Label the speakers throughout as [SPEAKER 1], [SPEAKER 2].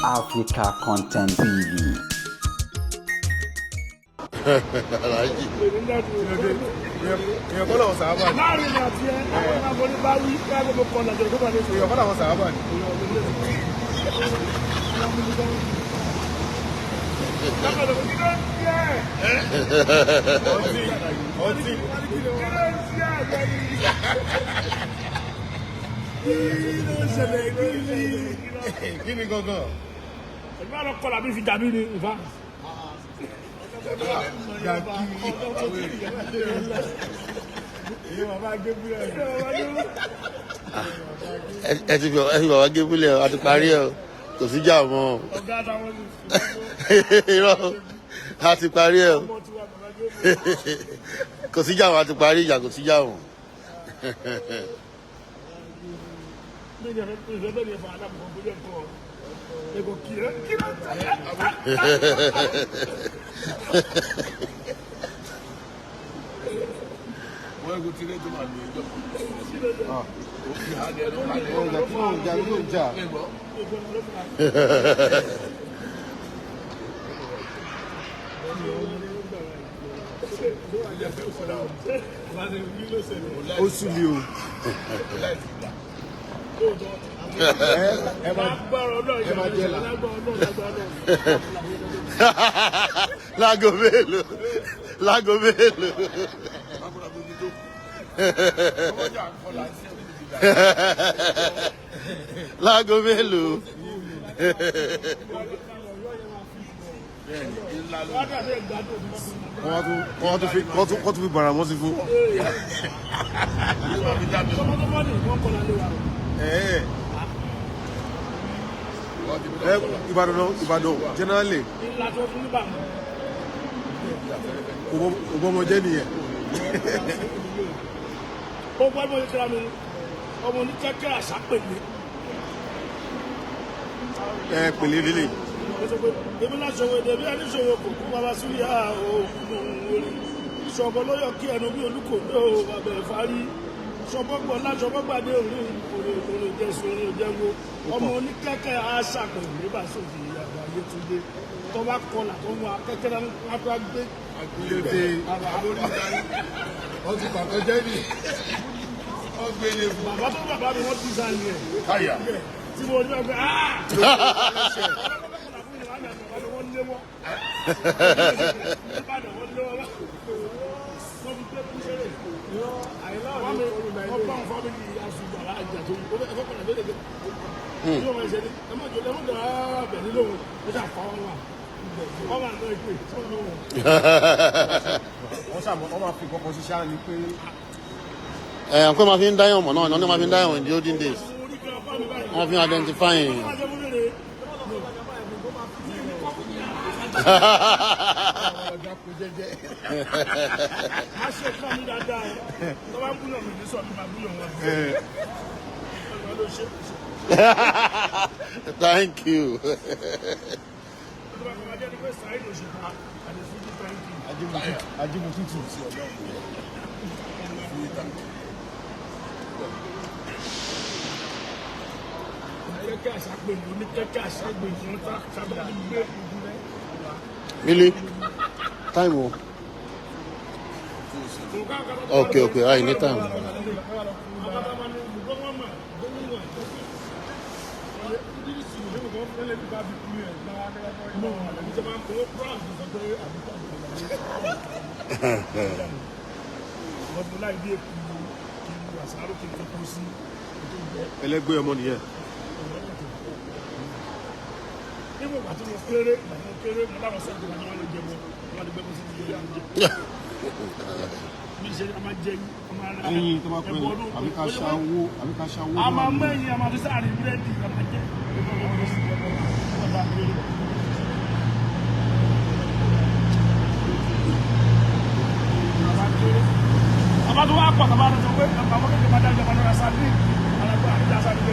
[SPEAKER 1] Africa Content TV.
[SPEAKER 2] Aláàjì.
[SPEAKER 3] Èèyàn kọ́ làwọn sàábà ni.
[SPEAKER 4] Láàrin ní àti ẹ àwọn ọmọ ní bá wí kí á gbogbo kan lọ́jọ́ tó bá ní
[SPEAKER 3] Èèyàn kọ́ làwọn sàábà ni. Ọtí ọtí. Kí ni gangan?
[SPEAKER 4] Ìgbà lọ kọlà bí fi dàbí ni ìfà.
[SPEAKER 2] Ẹ ti fi bàbá gébúlẹ̀, a ti parí ẹ o, kò síjà mọ́ o.
[SPEAKER 4] Ọ̀gá àtàwọn
[SPEAKER 2] Irọ́, a ti parí ẹ o,
[SPEAKER 4] ọmọ tiwa bàbá gébúlẹ̀.
[SPEAKER 2] Kò síjà mọ́, a ti parí ìjà, kò síjà mọ́.
[SPEAKER 4] Mi ní ẹ̀fẹ́ ìfẹ́ bẹ́ẹ̀ ni ẹ̀fọ́ alábùkún bóyá nǹkan ẹ̀kọ́ kí ẹ kí ló ń tẹ̀lé.
[SPEAKER 5] Wọ́n kò tí lè tó máa lò ẹjọ́.
[SPEAKER 3] Ọjà kí ló ń jà, kí ló ń jà? Ó sú mi o. Ẹ máa
[SPEAKER 4] Lágbára Ọlọ́run,
[SPEAKER 3] ẹ máa jẹ́ là.
[SPEAKER 4] lágbára Ọlọ́run, lágbára Ọlọ́run.
[SPEAKER 2] Láago mélòó? Láago mélòó? Láago mélòó?
[SPEAKER 3] Wọ́n tún fi wọ́n tún fi bàrà wọ́n sí fún. Ẹ ẹ Ìbàdàn náà, Ìbàdàn generally kò bọ́mọ jẹ́ nìyẹn.
[SPEAKER 4] Ó gbọ́ bó ṣe kíra mi, ọmọ oníkẹ́kẹ́ àṣà pèlè.
[SPEAKER 3] Ẹ pèlè lílè.
[SPEAKER 4] Ó sọ pé èmi náà ṣòwò èdè bí ẹni ṣòwò kò kú bàbá súyà òkú orí ṣọ̀bọ ló yọ kí ẹnu bí olúkòdó bàbá ẹ̀fárí ṣọ̀bọ gbọ́lá ṣọ̀bọ gbàdé orí orí orí jẹ́sùn orí jẹ́wọ́ ọmọ oníkẹ́kẹ́ àṣà pèlè bá sòfin ìyàwó Ayétúndé tó bá kọlà tó mú akẹ́kẹ́ náà wá tó gbé.
[SPEAKER 3] Lédè
[SPEAKER 5] Wọ́n ti pàtó jẹ́ ní. Wọ́n gbé ní fún.
[SPEAKER 4] Bàbá tó bàbá mi wọ́n ti sá ni ẹ̀
[SPEAKER 5] Káyà.
[SPEAKER 4] Tí mo ní ọgbẹ́ ah.
[SPEAKER 3] Wọ́n ṣàmọ́ wọ́n máa fi kọ́kọ́ sí ṣáà ni pé
[SPEAKER 2] Ẹ àwọn pé máa fi ń dáyàn mọ̀ náà ní máa fi ń dáyàn in the olden days. Wọ́n fi ń identify èèyàn.
[SPEAKER 3] Ọjà kò jẹ́jẹ́.
[SPEAKER 4] Má ṣe kán mi dáadáa tó bá ń búyàn mi ní sọ mi máa búyàn wọn. Ọ̀nà ló ṣe
[SPEAKER 2] Thank you.
[SPEAKER 4] tó bá kọ́ máa jẹ́ ni pé Saheed Òṣùpá àti Fuji thank you.
[SPEAKER 3] Ajímutútù.
[SPEAKER 4] Kẹ́kẹ́ àṣàgbèjì ní kẹ́kẹ́ àṣàgbèjì wọn tá sábà ní gbé
[SPEAKER 2] Really? Time o. Okay, I need time.
[SPEAKER 3] Ẹlẹgbẹ́ ọmọ nìyẹn.
[SPEAKER 4] Nígbà ìgbà tí mo kéré, ìgbà tí mo kéré, mo láwọn sẹ́ńtì wọn ni wọ́n lè jẹ mọ́, wọ́n lè gbẹ́mọ́ sí ti jẹ oúnjẹ. Mi ṣe a máa jẹ a máa ra
[SPEAKER 3] Ẹyin tó bá pẹ́
[SPEAKER 4] ẹ̀bùn ọdún.
[SPEAKER 3] Àbí ká ṣa owó, àbí ká ṣa owó.
[SPEAKER 4] A máa mú ẹyin, a máa fi sáàrin búrẹ́dì, a máa jẹ. Bàbá tó wá pọ̀, bàbá tó sọ pé bàbá kékeré máa dájọ́ máa lọ́ra sáà ní alágbó àbíjà sáà ní pé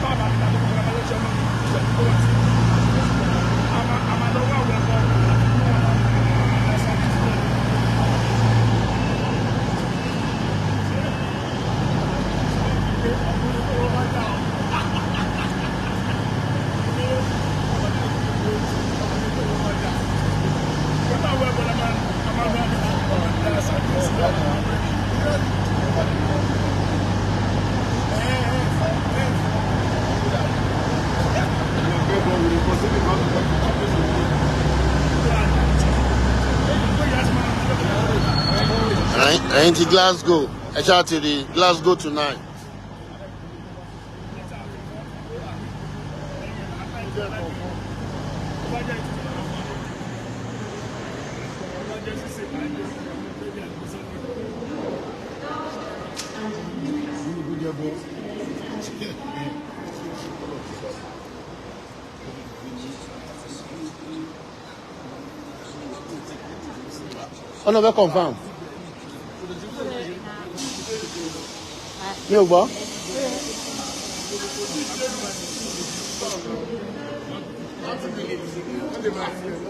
[SPEAKER 4] báwa bá ti dájọ́ kọ́kọ́ máa lọ́sẹ̀ ọmọ mi ìṣẹ̀lẹ̀ tó wà sí. A máa lọ wá àwọn ẹ̀kọ́ àti mú wọn lọ sáà ní sílẹ̀.
[SPEAKER 2] Ẹ̀yin ti Glasgow, ẹ ṣáà ti rí Glasgow tonight. Ọ̀nà fẹ́ confirm. Mi ò gbọ́.